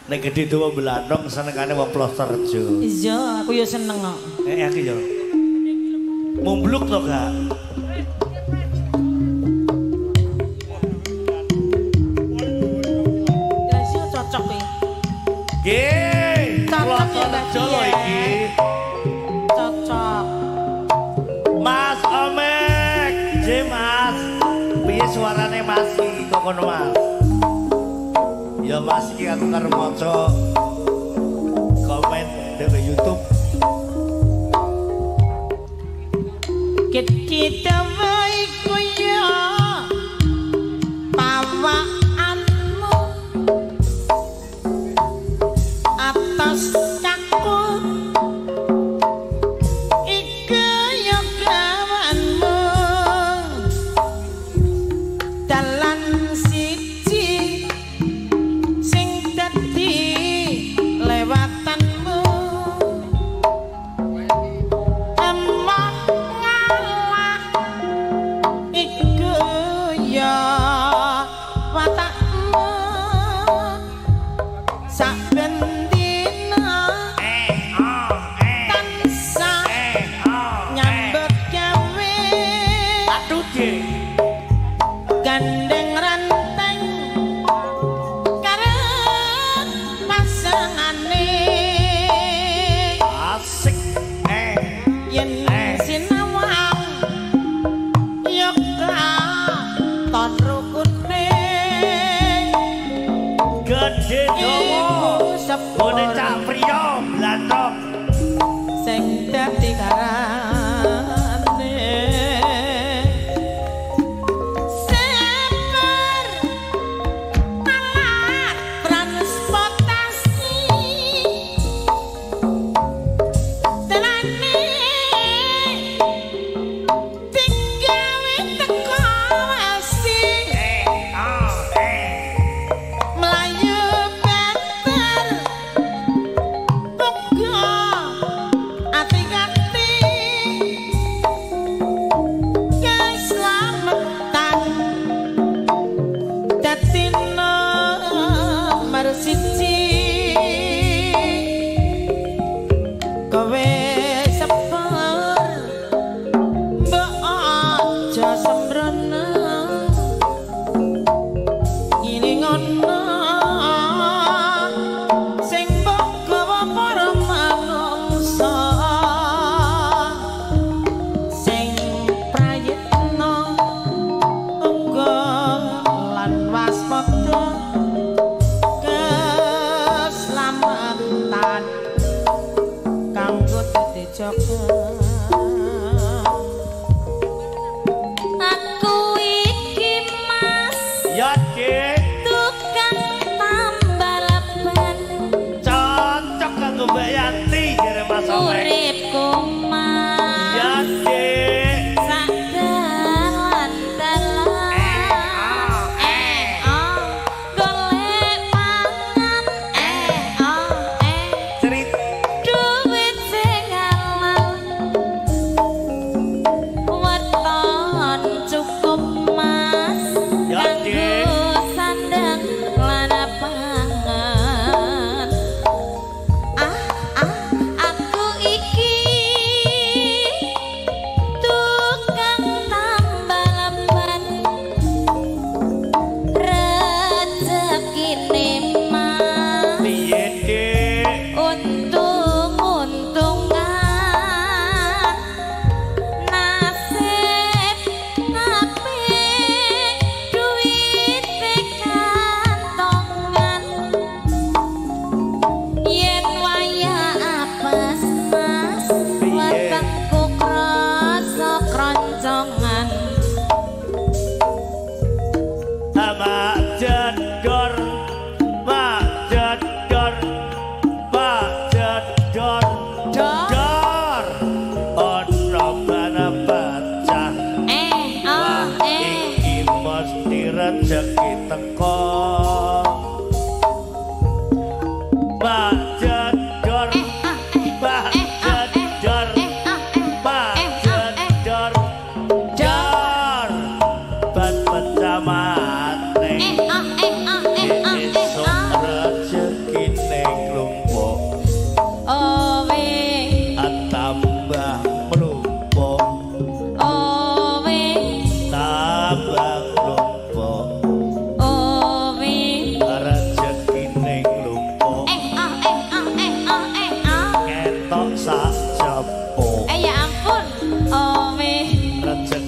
Nek gedhe dawa blandong senengane wong Plosorejo. Iya, aku ya seneng kok. Aku ya. Mumbluk to gak? Ya iya cocok iki. Nggih, Cocok ya, Mbak Plosorejo lho iki. Cocok. Mas Omek, nggih Mas. Piye suarane Mas iki kok kono Mas? Ya Mas iki aku karo maca komen dari YouTube. Gedhe dawa iku ya pawakanmu atas kaku iku ya gawanmu dalan siji sing dadi lewatanmu emang ngalah iku ya watakmu saben dina tansah nyambut gawe Aduh, Dik. Gandeng ranteng karo pasangane Asik. Yen sinawang ya katon rukune Gedhe dawa. iku sepur Gone Cak Priyo blandong. Sing dadi karane sepur alat transportasi dalane digawe teko wesi mlayu banter uga ati-ati keslametan dadi nomor siji kowe sepur mbok aja sembrono ngilingono sing mbok gawa para manungsa sing prayitna uga lan waspada keselamatan kanggo dadi jaga. Aku iki Mas Ya, Dik. tukang tambal ban Cocok kanggo Mbak Yanti jare Mas Omek. Uripku Mas Ya, Dik. sak dalan-dalan golek pangan Cerit duit sing halal Ketok sak jempol. Eh ya ampun, Ome. Rejeki